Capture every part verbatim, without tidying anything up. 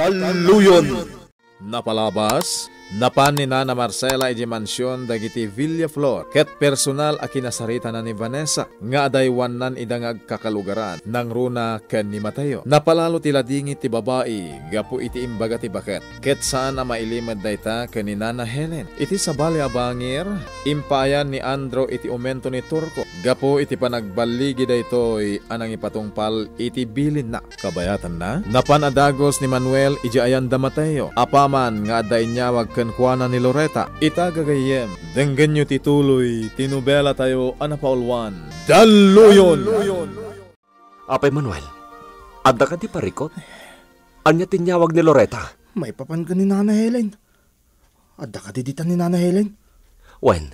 Talluyon. Napalabas, napan ni Nana Marcela idiay mansion dagiti Villaflor, ket personal a kinasaritana ni Vanessa nga adaywannan ida nga agkakalugaran, nangruna ken ni Mateo. Napalalo ti ladingit ti babai gapu iti imbaga ti baket, ket saan a mailimed dayta ken ni Nana Helen. Iti sabali a bangir, impaayan ni Andrew iti umento ni Turco gapu iti panagballigi daytoy a nangipatungpal iti bilinna. Kabayatanna, napan a dagus ni Manuel idiay ayan da Mateo, apaman nga adda inyawag kenkuana ni Loreta. Ita, gagayyem, denggenyo ti tuloy ti nobelatayo a napauluan, Dalluyon! Apay Manuel, adda kadi parikut? Ania ti inyawag ni Loreta? Maipapan ken ni Nana Helen. Adda kadi dita ni Nana Helen? Wen,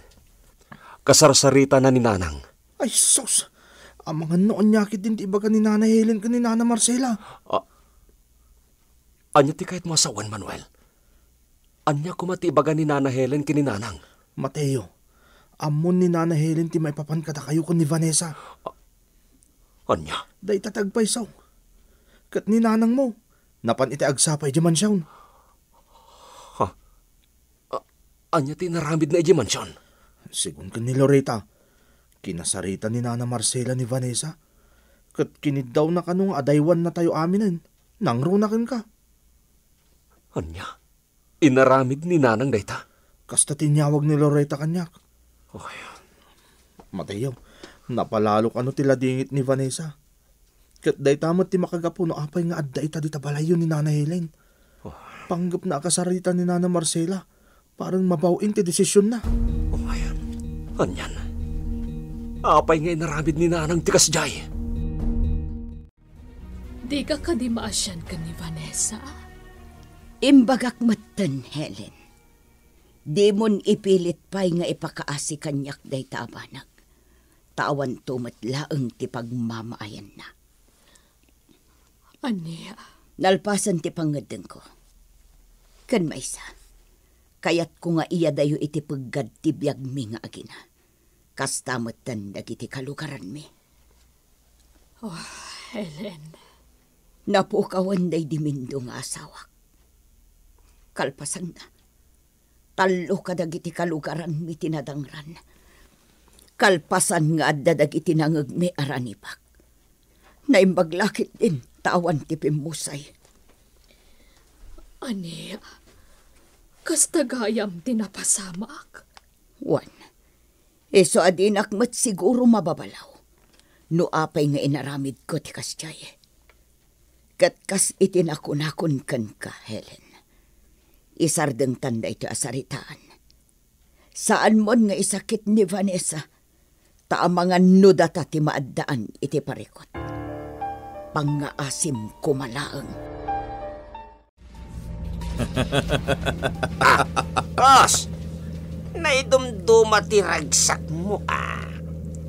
kasarsaritana ni Nanang. Ay, sus! Amangan no ania ketdin ti ibaga ni Nana Helen ken ni Nana Marcela. A-, ania ti kayatmo a sawen, Manuel? Ania koma ti ibaga ni Nana Helen ken ni Nanang? Mateo, ammon ni Nana Helen ti maipapan kadakayo ken ni Vanessa. A-, ania? Dayta ti agpayso. Ket ni Nanangmo, napan iti agsapa idiay mansion. Ha? A-, ania ti inaramidna idiay mansion? Sigun ken ni Loreta, kinasarita ni Nana Marcela ni Vanessa, ket kiniddawna kano nga adaywannatayo aminen. Nangruna kenka. Ania? Inaramid ni Nanang dayta? Kasta ti inyawag ni Loreta kaniak. Oy. Mateo, napalalo kano ti ladingit ni Vanessa. Ket dayta met ti makagapu no apay nga adda ita dita balayyo ni Nana Helen. Oh. Panggepna a kasarita ni Nana Marcela, parang mabaw-in ti desisionna. Oh, ayan. Anian? Apay nga inaramid ni Nanang ti kasdiay? Dika kadi maasian ken ni Vanessa? Imbagak metten, Helen. Dimon ipilit pay nga ipakaasi kaniak dayta a banag. Ta awanto met laeng ti pagmamaayanna. Ania? Nalpasen ti pangngeddengko. Ken maysa, kayatko nga iyadayo iti peggad ti biagmi nga agina. Kasta metten dagiti kalugaranmi. Oh, Helen. Napukawen daydi Mindo nga asawak. Kalpasanna, tallo kadagiti kalugaranmi ti nadangran. Kalpasan nga adda dagiti nangngegmi a ranibak. Naimbag la ketdin ta awan ti pimmusay. Ania? Kasta gayam ti napasamak? Wen, isu a dinak met siguro mababalaw no apay nga inaramidko ti kasdiay. Ket kas iti nakunakon kenka, Helen, isardengtan daytoy a saritaan. Saanmon nga isakit ni Vanessa, ta amangan no data ti maaddaan iti parikut. Pangngaasim koma laeng. Ah, boss! Naidumduma ti ragsakmo, ah.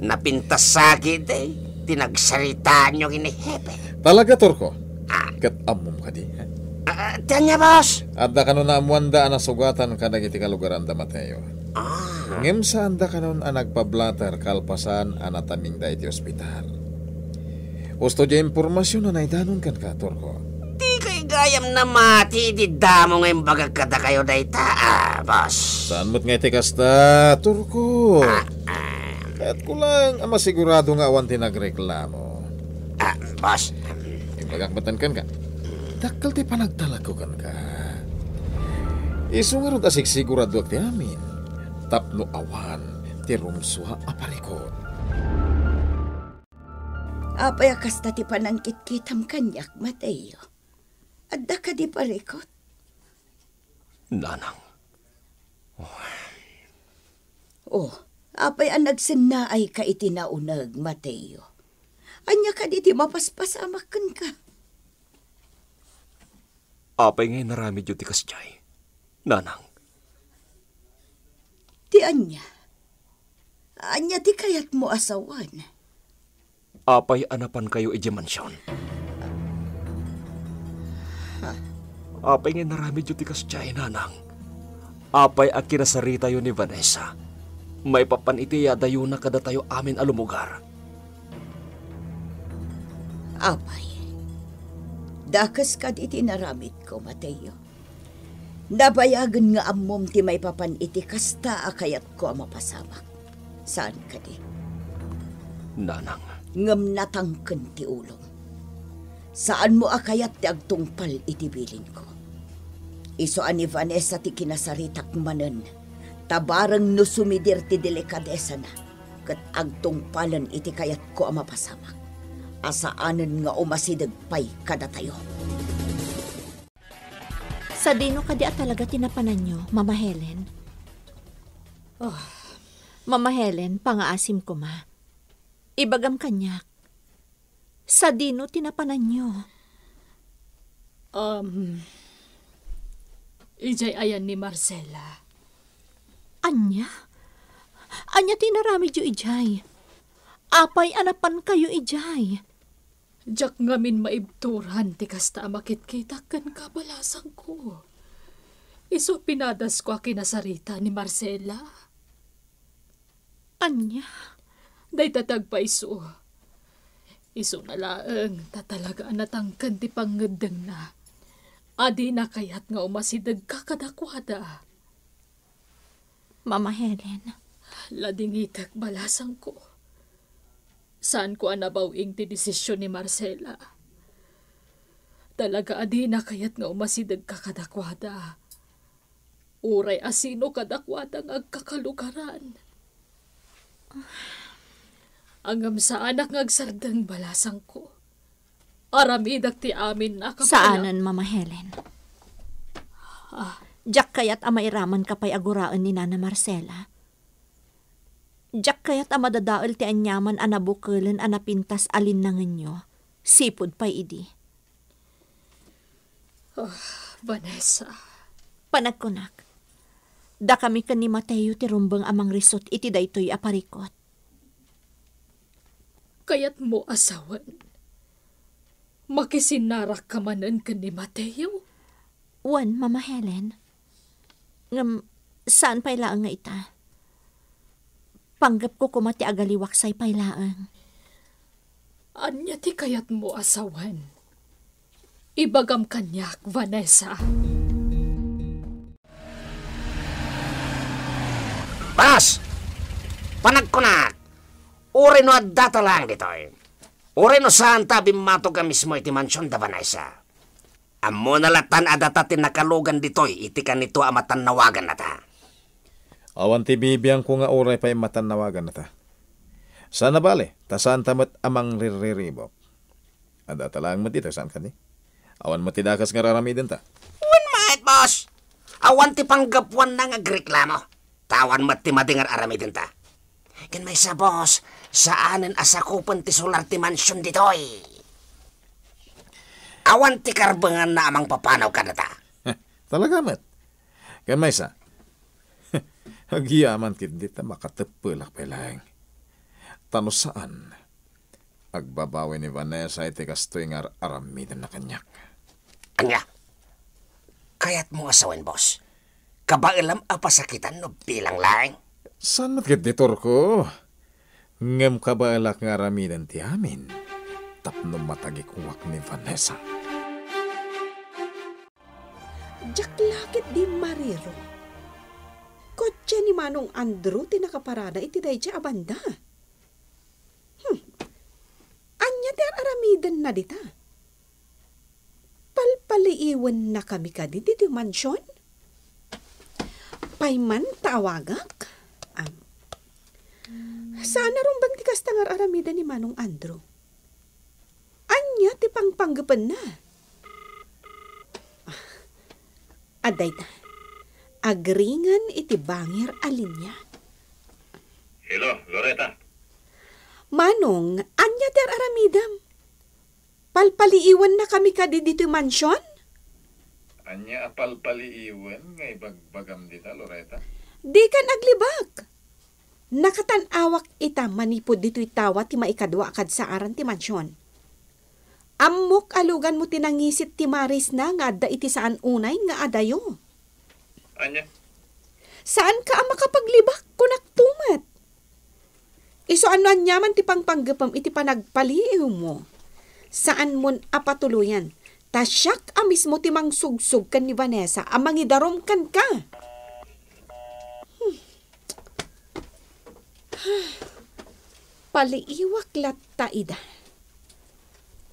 Napintas sa agid, eh, ti nagsaritaanyo ken ni Hepe. Talaga, Turko? Ah. Ket ammom kadi, ha? Ah, ti ania, boss? Adda kano naammoanda a nasugatan kadagiti kalugaranda, Mateo. Ah. Ngem saanda kanon a nagpablatter kalpasan a natamingda iti ospital. Usto diay impormasion a naidanon kenka, Turko. Dikay gayam namati iti damo nga imbagak kadakayo dayta, ah, boss. Saan met nga iti kasta, Turko? Ah, ah. Kayatko laeng a masigurado nga awan ti nagreklamo. Ah, boss. Imbagak metten kenka. Dakkel ti panagtalekko kenka. Isu ngarud a sigsiguradoak ti amin tapno awan ti rumsua a parikut. Apay a kasta ti panangkitkitam kaniak, Mateo? Adda kadi parikut? Nanang. Oh, apay a nagsennaayka iti nauneg, Mateo? Ania kadi ti mapaspasamak kenka? Apay nga inaramidyo ti kasdiay, Nanang? Ti ania? Ania ti kayatmo a sawen? Apay a napankayo idiay mansion? Apay nga inaramidyo ti kasdiay, Nanang? Apay a kinasaritayo ni Vanessa maipapan iti iyadayona kadatayo amin a lumugar? Apay, Dakes kadi ti inaramidko, Mateo. Nabayagen nga ammom ti maipapan iti kasta a kayatko a mapasamak. Saan kadi? Nanang. Ngem natangken ti ulom. Saanmo a kayat ti agtungpal iti bilinko. Isu a ni Vanessa ti kinasaritak manen, ta bareng no sumidir ti delikadesana, ket agtungpalen iti kayatko a mapasamak, a saanen nga umasideg pay kadatayo. Sadino kadi a talaga ti napananyo, Mama Helen? Oh, Mama Helen, pangaasim koma. Ibagam kaniak, sadino ti napananyo? Um, idiay ayan ni Marcela. Ania? Ania ti inaramidyo idiay? Apay a napankayo idiay? Diak ngamin maibturan ti kasta a makitkitak ken kabalasangko. Isu pinadasko a kinasarita ni Marcela. Ania? Dayta ti agpaiso. Isuna laeng ta talaga a natangken ti pangngeddengna a dina kayat nga umasidegka kadakuada. Mama Helen. Ladingitek, balasangko. Saanko a nabaw-ing ti desisyon ni Marcela. Talaga a dina kayat nga umasidegka kadakuada. Uray a sino kadakuada nga agkakalugaran. Ngem saanak nga agsardeng, balasangko. Aramidek ti amin a kapaila- Saanen, Mama Helen. Ah. Diak kayat a mairamanka pay a guraen ni Nana Marcela. Diak kayat a madadael ti aniaman a nabukelen a napintas a linnangenyo, sipud pay idi. Ah, Vanessa. Panagkunak, dakami ken ni Mateo ti rumbeng a mangrisut iti daytoy a parikut. Kayatmo a sawen, makisinnarakka manen ken ni Mateo? Wen, Mama Helen. Ngem, saan pay laeng nga ita. Panggepko koma ti agaliwak say pay laeng. Ania ti kayatmo a sawen? Ibagam kaniak, Vanessa. Boss! Panagkunak, uray no adda ta laeng ditoy, uray no saanta a bimmatog a mismo iti mansion da Vanessa, ammona lattan a data ti nakalugan ditoy iti kanito a matannawagannata. Awan ti bibiangko nga uray pay matannawagannata. Saan a bale, ta saanta met a mangrirriribuk. Adda ta laeng met ditoy, saan kadi? Awan met ti dakes nga ar-aramidenta. Wen met, boss. Awan ti panggapuanna nga agreklamo. Ta awan met ti madi nga ar-aramidenta. Ken maysa, boss, saanen a sakupen ti solar ti mansion ditoy. Awan ti karbenganna a mangpapanaw kadata. Talaga met. Ken maysa, agyaman ketdi ta makateppelak pay laeng. Ta no saan, agbabawi ni Vanessa iti kastoy nga ar-aramidenna kaniak. Ania? Kayatmo nga sawen, boss? Kabaelam a pasakitan no bilang laeng? Saan met ketdi, Turko? Ngem kabaelak nga aramiden ti amin tapno matagikuak ni Vanessa. Diak la ketdi mariro. Kotse ni Manong Andrew ti nakaparada iti daydiay a banda. Hmm. Ania ti ar-aramidenna dita? Palpaliiwennakami kadi ditoy mansion? Pay man ta awagak? Am. Saan a rumbeng ti kasta nga ar-aramiden ni Manong Andrew. Ania ti pangpanggepenna? Ah, adda ita. Agringan iti bangir a linia. Hello, Loretta. Manong, ania ti ar-aramidem? Palpaliiwennakami kadi ditoy mansion? Ania a palpaliiwen nga ibagbagam dita, Loretta? Dikan aglibak. Nakatan-awak ita manipud ditoy tawa ti maikadua a kadsaaran ti mansion. Ammok a luganmo ti nangisit ti marisna nga adda iti saan unay nga adayo. Ania? Saanka a makapaglibak, kunakto met. Isu a no aniaman ti pangpanggepem iti panagpaliiwmo, saanmon a patuloyan Ta siak a mismo ti mangsugsog ken ni Vanessa a mangidarum kenka. Hmm. Paliiwak latta ida.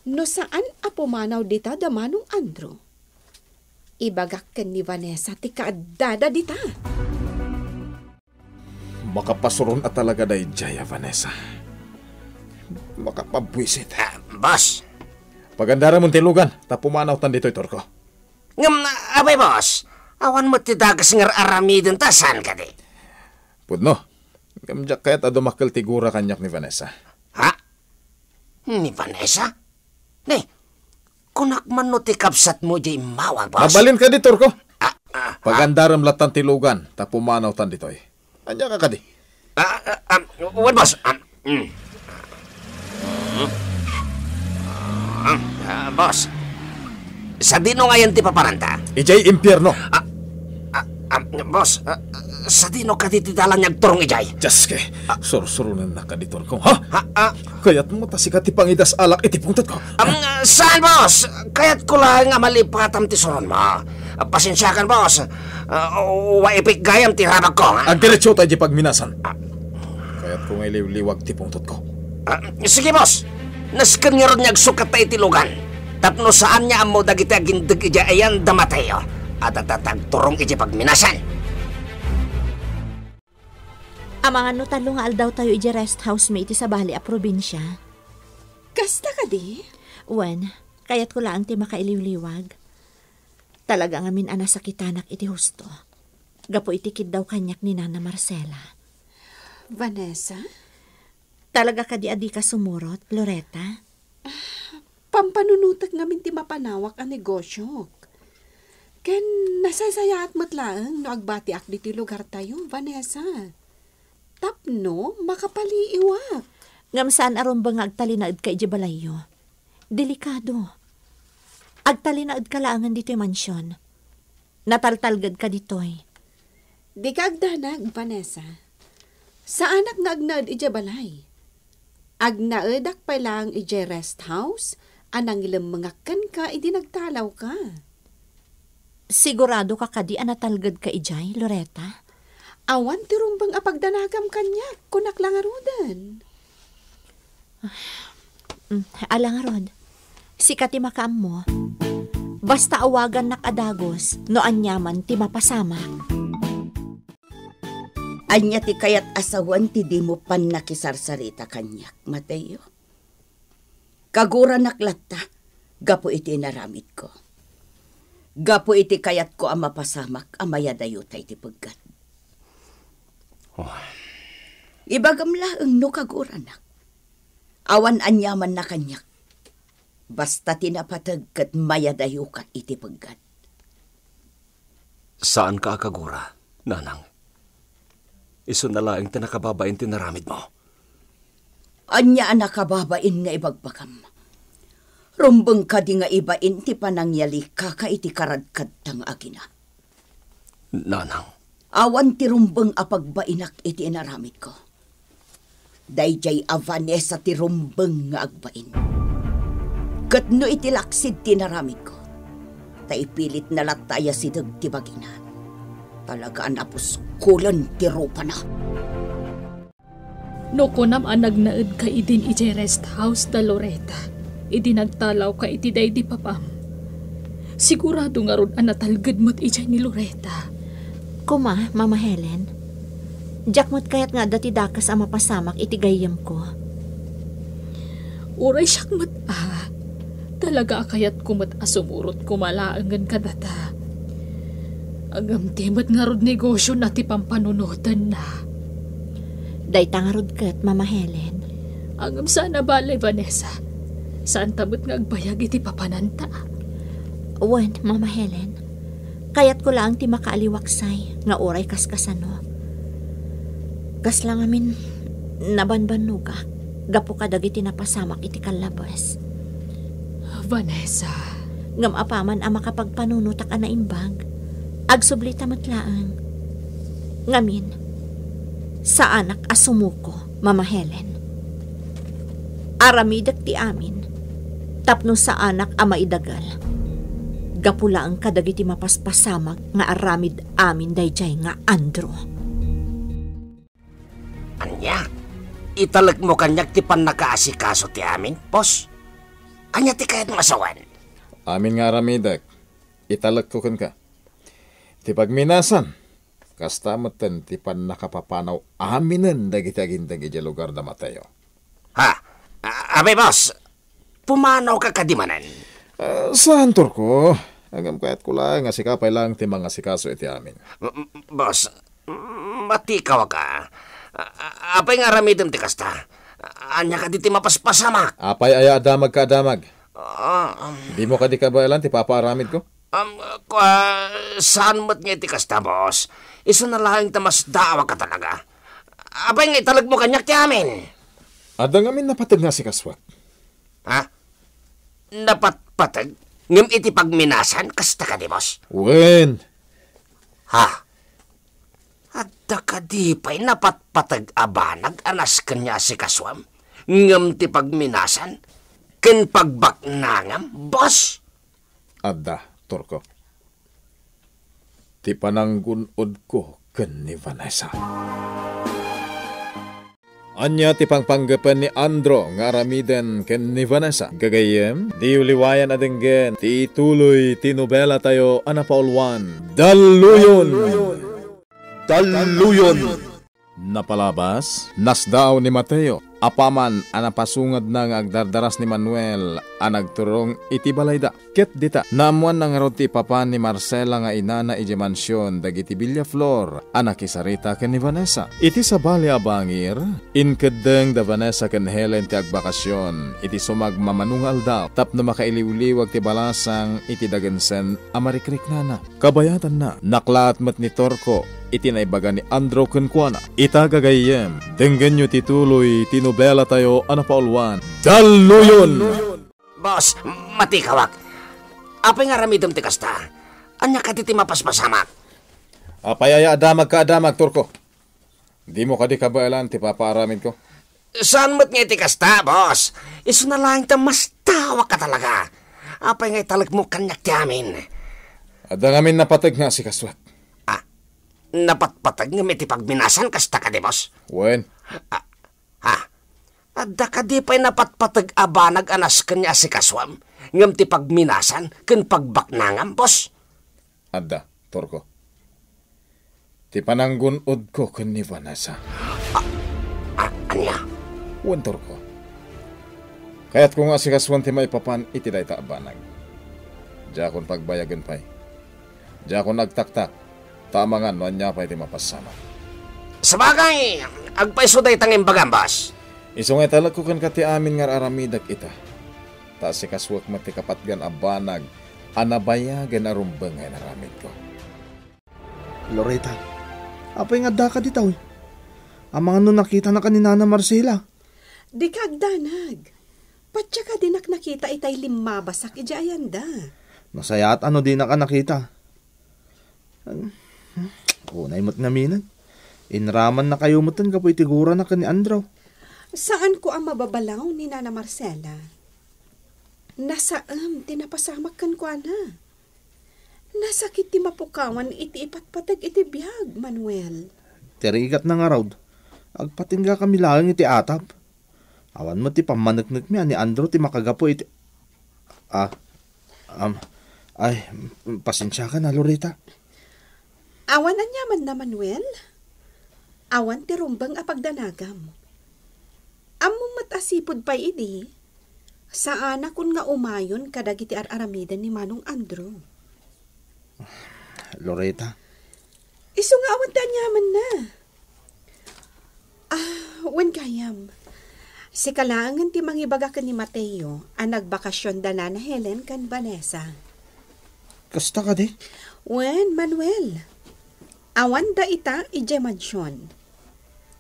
No saan a pumanaw dita da Manong Andrew, ibagak ken ni Vanessa ti kaaddada dita. Makapasuron a talaga daydiay a Vanessa. Makapabuisit. Ah, boss. Pagandaramon ti lugan, ta pumanawtan ditoy, Torko. Ngem, apay, boss, awan met ti dakes nga ar-aramidenta, saan kadi? Pudno. Ngem diak kayat a dumakkel ti gura kaniak ni Vanessa. Ha? Ni Vanessa? Ni, kunak man no ti kabsatmo diay immawang, boss? Mabalin kadi, Torko. Ah, ah, ah. Pagandarem lattan ti lugan, ta pumanawtan ditoy. Ania ka kadi? Ah, ah, ah, wen, boss. Ah, mm. Ah, ah, boss. Sadino ngayen ti papananta? Idiay impierno. Ah, ah, ah, boss, ah, sadino kadi ti dalan nga agturong idiay? Dios, ke. Ah. Sursuronen na kadi, Torko, ha? Ha? Ah. Kayatmo ta sika ti pangidas-alak iti pungtotko? Am, saan, boss? Kayatko laeng a malipatam ti suronmo. Ah, pasensiakan, boss. Ah, wa ipik gayam ti rabagko, ha? Agdiretso tayo di pagminasan. Ah. Kayatko nga iliwliwag ti pungtotko. Ah, sige, boss. Nasken ngarud nga agsukkatta iti lugan. Tapno saan nga ammo dagiti agindeg idiay ayan da Mateo. Adda tatagturong iti pagminasan. Amangan no tallo nga aldawtayo idiay rest house mi iti sabali a probinsia. Kasta kadi? Wen, kayatko laeng ti makailiwliwag. Talaga ngamin a nasakitanak iti husto. Gapu iti kiddaw kaniak ni Nana Marcela. Vanessa? Talaga kadi a dika sumurot, Loretta? Pampanunotek ngamin ti mapanawak a negosiok. Ken nasaysayaat met laeng no agbatiak ditoy lugartayo, Vanessa. Tapno makapaliiwak. Ngem saan a rumbeng nga agtalinaedka idiay balayyo. Delikado. Agtalinaedka laengen ditoy mansion. Nataltalgedka ditoy. Dika agdanag, Vanessa. Saanak nga agnaed idiay balay. Agnaedak pay laeng idiay rest house a nangilemmengak kenka idi nagtalawka. Sigurado ka kadi a natalgedka idiay, Loretta? Awan ti rumbeng a pagdanagam kaniak, kunak la ngaruden. Mm, ala ngarud, sika ti makaammo. Basta awagannak a dagus no aniaman ti mapasamak. Ania ti kayat a sawen ti dimo pannakisarsarita kaniak, Mateo? Kaguranak latta gapu iti inaramidko. Gapu iti kayatko a mapasamak a mayadayo ta iti peggat. Oh. Ibagam laeng no kaguranak. Awan aniamanna kaniak. Basta ti napateg ket mayadayoka iti peggat. Saanka a kagura, Nanang. Isuna laeng ti nakababain ti naramidmo. Ania a nakababain nga ibagbagam? Rumbeng kadi nga ibain ti panangyalika ka iti karadkadta nga agina? Nanang. Awan ti rumbeng a pagbainak iti inaramidko. Daydiay a Vanessa ti rumbeng nga agbain. Ket no iti laksid ti inaramidko, ta ipilitna latta a yasideg ti bagina, talaga a napuskulen ti rupana. No kunam a nagnaedka idin idiay rest house da Loretta, idi nagtalawka iti daydi papam, sigurado ngarud a natalged met idiay ni Loretta. Koma, Mama Helen. Diak met kayat nga adda ti dakes a mapasamak iti gayyemko. Uray siak met a, talaga a kayatko met a sumurot koma laengen kadata. Ngem ti met ngarud negosiona ti pampanunotenna. Dayta ngarud ket, Mama Helen. Ngem saan a bale, Vanessa. Saanta met nga agbayag iti papananta. Wen, Mama Helen. Kayatko laeng ti makaaliwaksay nga uray kaskasano. Kasla ngamin nabanbannogak gapu kadagiti napasamak iti kallabes. Vanessa. Ngem apaman a makapagpanunotak a naimbag, agsublita met laeng. Ngamin, saanak a sumuko, Mama Helen. Aramidek ti amin tapno saanak a maidagel. gapu laeng kadagiti mapaspasamak nga aramid amin daydiay nga Andrew. Ania? Italekmo kaniak ti pannakaasikaso ti amin, boss? Ania ti kayatmo a sawen? Amin nga aramidek, italekko kenka. Ti pagminasan, kasta metten ti pannakapapanaw aminen dagiti aginteg idiay lugar da Mateo. Ha? A-, apay, boss? Pumanawka kadi manen? Ah, saan, Turko. Ngem kayatko laeng nga sika pay laeng ti mangasikaso iti amin. M-, m-, boss, m-, matikawak a. A-, a-, apay nga aramidem ti kasta? Ania kadi ti mapaspasamak? Apay aya a damagka a damag? Ah, um, Dimo kadi kabaelan ti papaaramidko? Um, kua, saan met nga iti kasta, boss? Isuna laeng ta masdaawak a talaga. Apay nga italekmo kaniak ti amin? Adda ngamin napateg nga asikasuak. Ha? Napatpateg? Ngem iti pagminasan, kasta kadi, boss? Wen. Ha? Adda kadi pay napatpateg a banag a nasken nga asikasuam? Ngem ti pagminasan ken pagbaknangam, boss? Adda, Turko. Ti pananggun-odko ken ni Vanessa. Ania ti pangpanggepen ni Andrew nga aramiden ken ni Vanessa? Gagayyem, diyo liwayan a denggen ti ituloy ti nobelatayo a napauluan, Dalluyon! Dalluyon! Napalabas, nasdaaw ni Mateo, apaman a napasungedna nga agdardaras ni Manuel a nagturong iti balayda. Ket dita, naammoanna ngarud ti ipapan ni Marcela nga inana idiay mansion dagiti Villaflor a nakisarita ken ni Vanessa. Iti sabali a bangir, inkeddeng da Vanessa ken Helen ti agbakasion iti sumagmamano nga aldaw tapno makailiwliwag ti balasang iti dagensen a marikriknana. Kabayatanna, naklaat met ni Turko iti naibaga ni Andrew kenkuana. Ita gagayyem, denggenyo ti tuloy ti nobelatayo a napauluan, Dalluyon! Boss, matikawak. Apay nga aramidem ti kasta? Ania kadi ti mapaspasamak? Apay aya a damagka a damag, Turko? Dimo kadi kabaelan ti papaaramidko? Saan met nga iti kasta, boss? Isuna laeng ta masdaawak a talaga. Apay nga italekmo kaniak ti amin? Adda ngamin napateg nga asikasuak. Ah, napatpateg ngem iti pagminasan, kasta kadi, boss? Wen. Ah, ha? Adda kadi pay napatpateg a banag a nasken nga asikasuam, ngem ti pagminasan ken pagbaknangam, boss? Adda, Turko. Ti pananggun-odko ken ni Vanessa. A-, a-, ania? Wen, Turko. Kayatko nga asikasuan ti maipapan iti dayta a banag. Diakon pagbayagen pay. Diakon agtaktak, ta amangan no ania pay ti mapasama. Sabagay, agpayso dayta nga imbagam, boss. Isu nga italekko kenka ti amin nga ar-aramidek ita. Ta asikasuek met ti kapatgan a banag a nabayagen a rumbeng nga inaramidko. Loreta, apay nga addaka dita, uy? Amangan no nakitanaka ni Nana Marcela? Dika agdanag. Patya ka dinak nakita itay limmabasak idiay ayanda. Nasayaat a no dinaka nakita. Unay met ngamin. Inramannakayo metten gapu iti gurana ken ni Andrew. Saanko a mababalaw ni Nana Marcela. Nasaem ti napasamak kenkuana. Nasakit ti mapukawan iti ipatpateg iti biag, Manuel. Ti rigatna ngarud, agpatinggakami laeng iti atap. Awan met ti pammaneknekmi a ni Andrew ti makagapu iti, ah, am, ay, pasensiakan a, Loreta. Awan aniamanna, Manuel. Awan ti rumbeng a pagdanagam. Ammom met a sipud pay idi, saanakon nga umayon kadagiti ar-aramiden ni Manong Andrew. Loreta. Isu nga awan ti aniamanna. Ah, wen gayam. Sika laengen ti mangibaga ken ni Mateo a nagbakasion da Nana Helen ken Vanessa. Kasta kadi? Wen, Manuel. Awan da ita idiay mansion.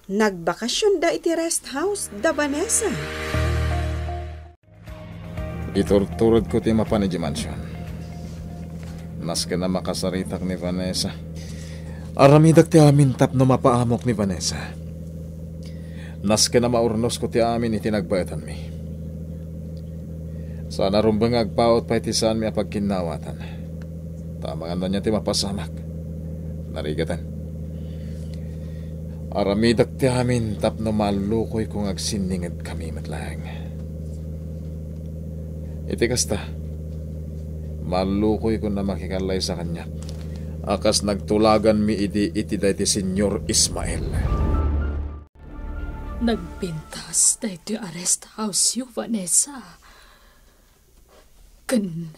Nagbakasion da iti rest house da Vanessa. Iturturedko ti mapan idiay mansion. Nasken a makasaritak ni Vanessa. Aramidek ti amin tapno mapaamok ni Vanessa. Nasken a maurnosko ti amin iti nagbaetanmi. Saan a rumbeng nga agpaut pay ti saanmi a pagkinnawatan. Amangan no ania ti mapasamak. Narigaten. Aramidek ti amin tapno maallukoyko nga agsinningedkami met laeng. Iti kasta, maallukoyko a makikallaysa kaniak a kas nagtulaganmi idi iti daydi Señor Ismael. Nagpintas daytoy a rest house-yo, Vanessa. Ken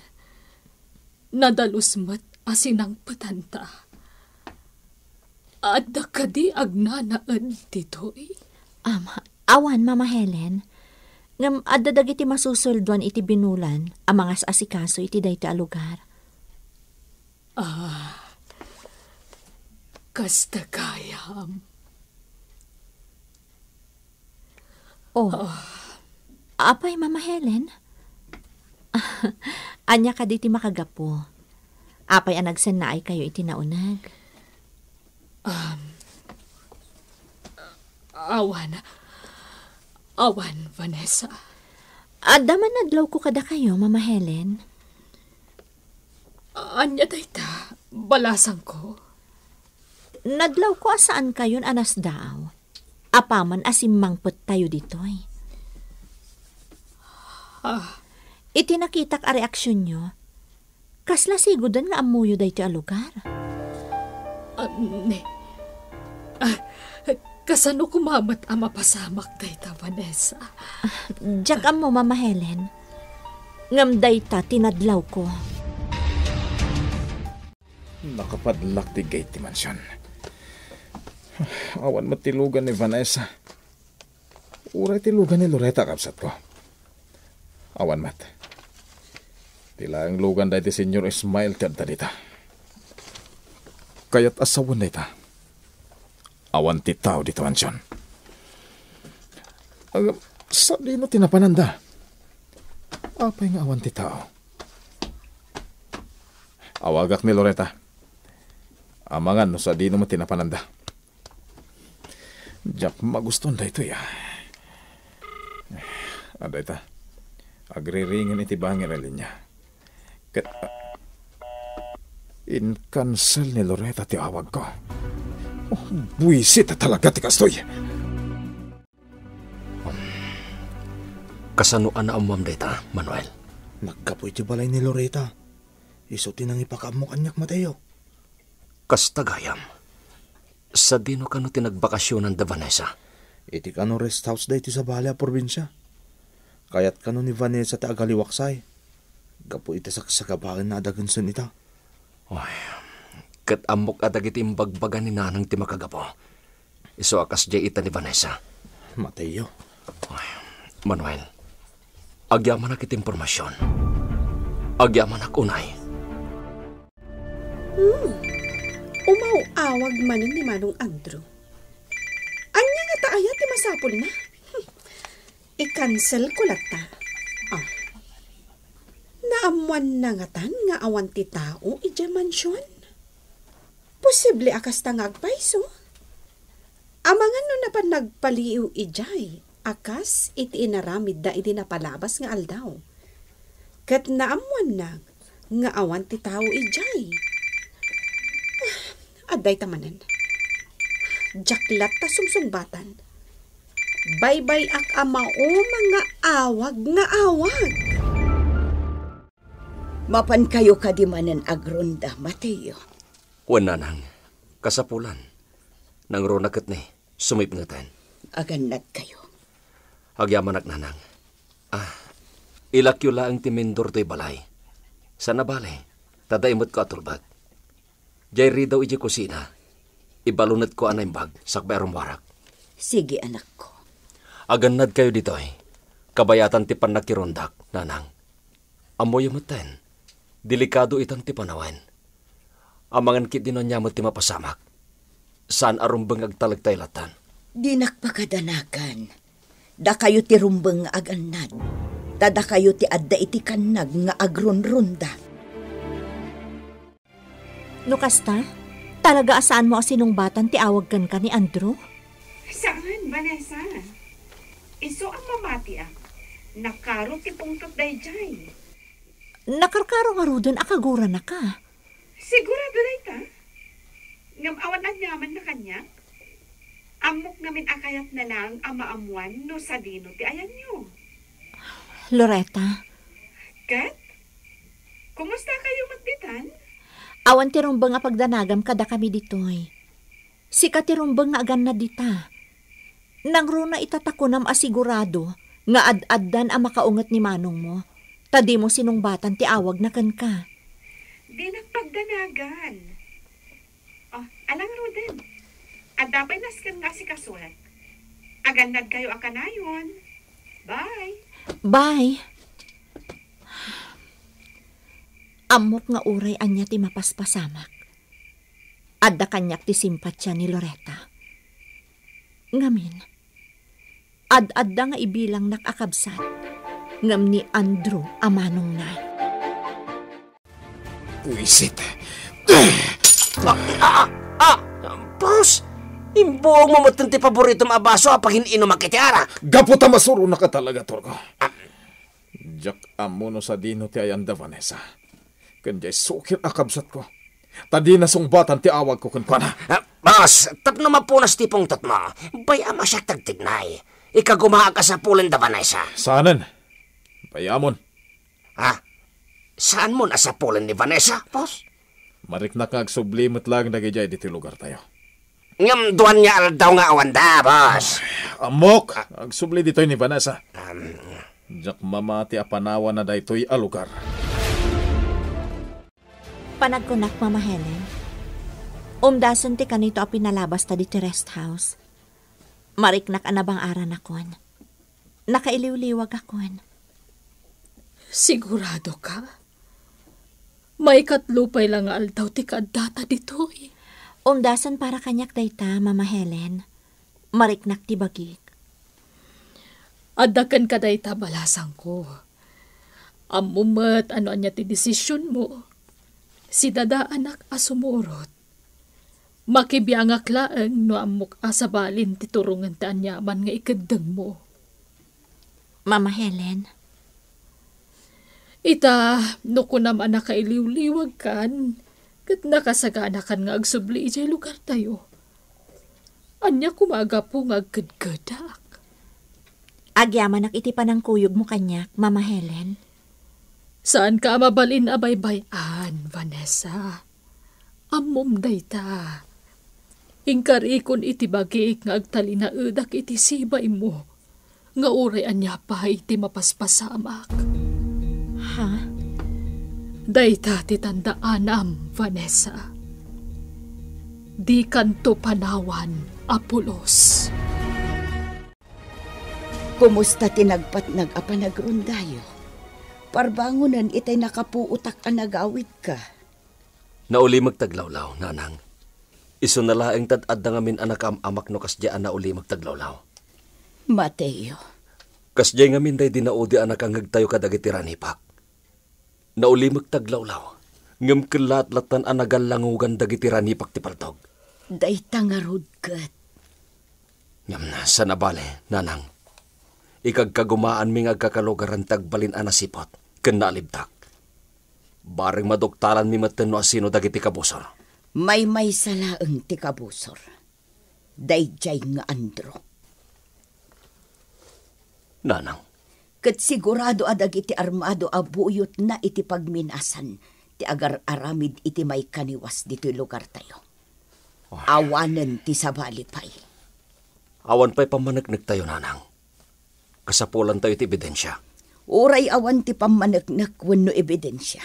nadalus met a sinangpetanta. Adda kadi agnanaed ditoy? Am, awan, Mama Helen. Ngem adda dagiti masusueldoan iti binulan a mangas-asikaso iti daytoy a lugar. Ah, kasta gayam. Oh. Ah. Apay, Mama Helen? Ania kadi ti makagapu? Apay a nagsennaaykayo iti nauneg? Um, awan. Awan, Vanessa. Adda man nadlawko kadakayo, Mama Helen. Ania dayta, balasangko? Nadlawko a saankayon a nasdaaw. Apaman a simmangpettayo ditoy. Ah. Iti nakitak a reaksionyo, kasla sigoden nga ammoyo daytoy a lugar? Ah, ne. Ah, kasano koma met a mapasamak dayta, Vanessa? Diak ammo, Mama Helen. Ngem dayta ti nadlawko. Nakapadlak ti gate ti mansion. Awan met ti lugan ni Vanessa. Uray ti lugan ni Loretta, kabsatko. Awan met. Ti laeng lugan daydi Señor Ismael ti adda dita. Kayat a sawen dayta. Awan ti tao dita mansion. Agam, sadino ti napananda? Apay nga awan ti tao? Awagak ni Loretta. Amangan no sadino met ti napananda. Diak magustuhan daytoy, ah. Adda ita. Agriringen iti bangir a linia. Ket, ah, inkansel ni Loretta ti awagko. Oh, buisit a talaga ti kastoy. Kasano a naammoam dayta, Manuel? Naggapu iti balay ni Loretta. Isu ti nangipakaammo kaniak, Mateo. Kasta gayam. Sadino kano ti nagbakasionan da Vanessa? Iti kano rest house daytoy sabali a probinsia. Kayat kano ni Vanessa ti agaliwaksay. Gapu iti saksakabaenna a dagensen ita. Ay, ket ammok a dagiti imbagbaga ni Nanang ti makagapu. Isu a kasdiay ita ni Vanessa. Mateo. Ay, Manuel, agyamanak iti impormasion. Agyamanak unay. Hmm. Umaw-awag manen ni Manong Andrew. Ania ngata aya ti masapulna? Hmm. I-cancel ko latta. Ah. Naammoanna ngatan nga awan ti tao idiay mansion? Posible a kasta nga agpayso? Amangan no napan nagpaliiw idiay a kas iti inaramidda idi napalabas nga aldaw. Ket naammoanna nga awan ti tao idiay. Ah, adda ita manen. Diak latta sungsungbatan. Baybay-ak a mauma nga awag nga awag. Mapankayo kadi manen agronda, Mateo? Wen, Nanang. Kasapulan. Nangruna ket ni, sumipngeten. Agannadkayo. Agyamanak, Nanang. Ah, ilakyo laeng ti mindor toy balay. Saan a bale, ta daymetko a tulbek. Diay ridaw idiay kusina. Ibalunetko a naimbag, sakbay a rummuarak. Sige, anakko. Agannadkayo ditoy. Kabayatan ti pannakirondak, Nanang. Ammoyo metten, delikado itan ti panawen. Amangan ketdi no ania met ti mapasamak. Saan a rumbeng nga agtalek ta ilatan. Dinak pakadanagan. Dakayo ti rumbeng nga agannad. Ta dakayo ti adda iti kannag nga agronronda. No kasta, talaga a saanmo a sinungbatan ti awag kenka ni Andrew? Saan, Vanessa. Isu a mamatiak, nakaro ti pungtot daydiay. Nakarkaro ngaruden a kaguranaka. Sigurado dayta? Ngem awan aniamanna kaniak? Ammok ngamin a kayatna laeng a maammuan no sadino ti ayanyo. Loretta. Ket? Kumusta kayo met ditan? Awan ti rumbeng a pagdanagam kadakami ditoy. Sika ti rumbeng nga agannad dita. Nangruna ita ta kunam a sigurado nga ad-addan a makaunget ni manongmo, ta dimo sinungbatan ti awagna kenka. Dinak pagdanagan. Oh, ala ngaruden. Adda pay nasken nga asikasuek. Agannad kayo a kanayon. Bye. Bye. Ammok nga uray ania ti mapaspasamak, adda kaniak ti simpatia ni Loretta. Ngamin, ad-adda nga ibilangnak a kabsat, ngem ni Andrew a manongna. Buisit. Ah, ah, ah, ah, boss! Imbuogmo metten ti paboritom a baso a pagin-inumak iti ara. Gapu ta masuronaka talaga, Torgo. Ah. Diak ammo no sadino ti ayan da Vanessa. Ken diay sukir a kabsatko. Ta dina sungbatan ti awagko kenkuana. Ah, boss, tapno mapunas ti pungtotmo, bay-am a siak ti agtignay. Ikagumaak a sapulen da Vanessa. Saanen. Bay-amon. Ha? Saanmon a sapulen ni Vanessa, boss? Mariknak nga agsubli met laeng dagidiay ditoy lugartayo. Ngem duan nga aldaw nga awanda, boss. Ammok, agsubli ditoy ni Vanessa. Um, Diak mamati a panawanna daytoy a lugar. Panagkunak, Mama Helen. Umdasen ti kanito a pinalabasta ditoy rest house. Mariknak a nabang-aranakon. Nakailiwliwagakon. Sigurado ka? Maikatlo pay la nga aldaw ti kaaddata ditoy. Umdasen para kaniak dayta, Mama Helen. Mariknak ti bagik. Adda kenka dayta balasangko. Ammom met a no ania ti desisionmo, sidadaanak a sumurot. Makibiangak laeng no ammok a sabalin ti turongen ti aniaman nga ikeddengmo. Mama Helen. Ita, no kunam a nakailiwliwagkan, ket nakasaganakan nga agsubli idiay lugartayo, ania koma a gapu nga agkedkedak? Agyamanak iti panangkuyogmo kaniak, Mama Helen. Saanka a mabalin a baybay-an, Vanessa. Ammom dayta. Inkarikon iti bagik nga agtalinaedak iti sibaymo, nga uray ania pay ti mapaspasamak. Ha? Dayta ti tandaanam, Vanessa. Dikanto panawan a pulos. Kumusta ti nagpatnag a panagrondayo? Parbangonen itay nakapuotak a nagawidka. Naulimek ti aglawlaw, nanang. Isuna laeng ta adda ngamin a nakaam-amak no kasdiay a naulimek ti aglawlaw. Mateo. Kasdiay ngamin daydi naudi a nakangngegtayo kadagiti ranipak. Naulimek ti aglawlaw, ngem kellaat lattan a nagallangogan dagiti ranipak ti paltog. Dayta ngarud ket. Ngem saan a bale, nanang. Ikagkagumaanmi nga agkakalugaran ti agbalin a nasiput ken naalibtak. Bareng maduktalanmi metten no asino dagiti kabusor. Maymaysa laeng ti kabusor. Daydiay nga Andrew. Nanang. Ket sigurado a dagiti armado a buyotna iti pagminasan ti agar-aramid iti maikaniwas ditoy lugartayo. Ah. Awanen ti sabali pay. Awan pay pammaneknektayo, nanang. Kasapulantayo iti ebidensia. Uray awan ti pammaneknek wenno ebidensia,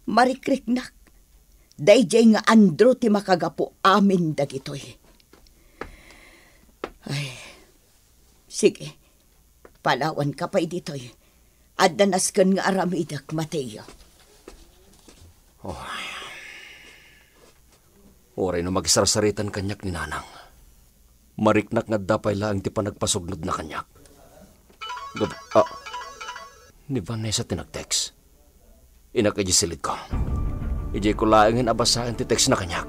marikriknak, daydiay nga Andrew ti makagapu amin dagitoy. Ay, sige, palawanka pay ditoy. Adda nasken nga aramidek, Mateo. Oh. Uray no magsarsaritan kaniak ni nanang, mariknak nga adda pay laeng ti panagpasugnodna kaniak. Gab-, ah, ni Vanessa ti nag-text. Innak idiay silidko. Idiayko laengen a basaen ti textna kaniak.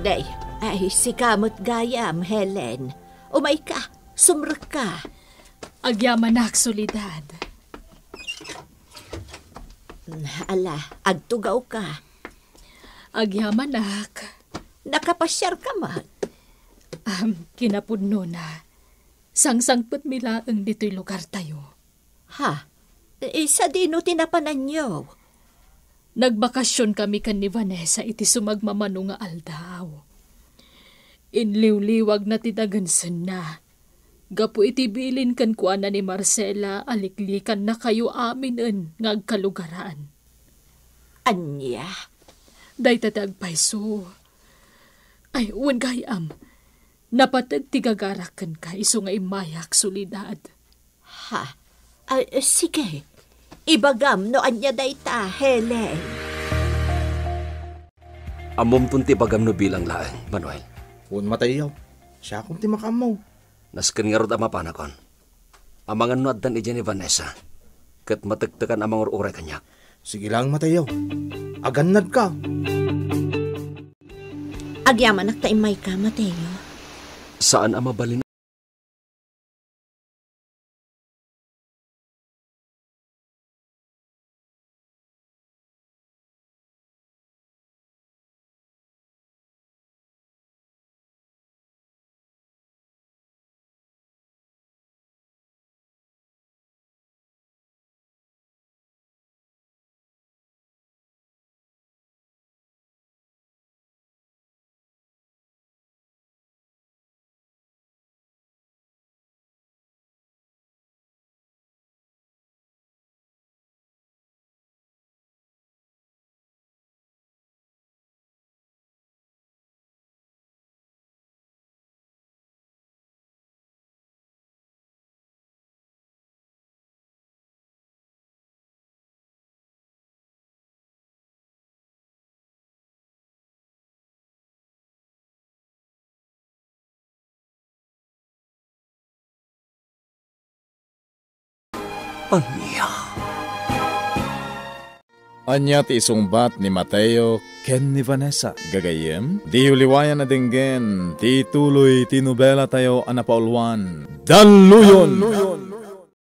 Day, ay, sika met gayam, Helen. Umayka, sumrekka. Agyamanak, Soledad. Ala, agtugawka. Agyamanak. Nakapasiarka man? Am, kinapudnona. Sangsangpetmi laeng ditoy lugartayo. Ha? Eh, sadino ti napananyo? Nagbakasion kami ken ni Vanessa iti sumagmamano nga aldaw. Inliwliwagna ti dagensenna gapu iti bilin kenkuana ni Marcela a liklikannakayo aminen nga agkalugaran. Ania? Dayta ti agpayso. Ay, wen gayam, napateg ti gagarak kenka isu nga immayak, Soledad. Ha? Ay, sige. Ibagam no ania dayta, Helen. Ammomton ti ibagam no bilang laeng, Manuel. Wen, Mateo. Siakon ti makaammo. Nasken ngarud a mapanakon. Amangan no addan idiay ni Vanessa, ket matektekan a mangur-uray kaniak. Sige lang, Mateo. Agannadka. Agyamanak ta immayka, Mateo. Saan a mabalin. Ania? Ania ti isungbat ni Mateo ken ni Vanessa, gagayyem? Diyo liwayan a denggen ti tuloy ti nobelatayo a napauluan, Dalluyon!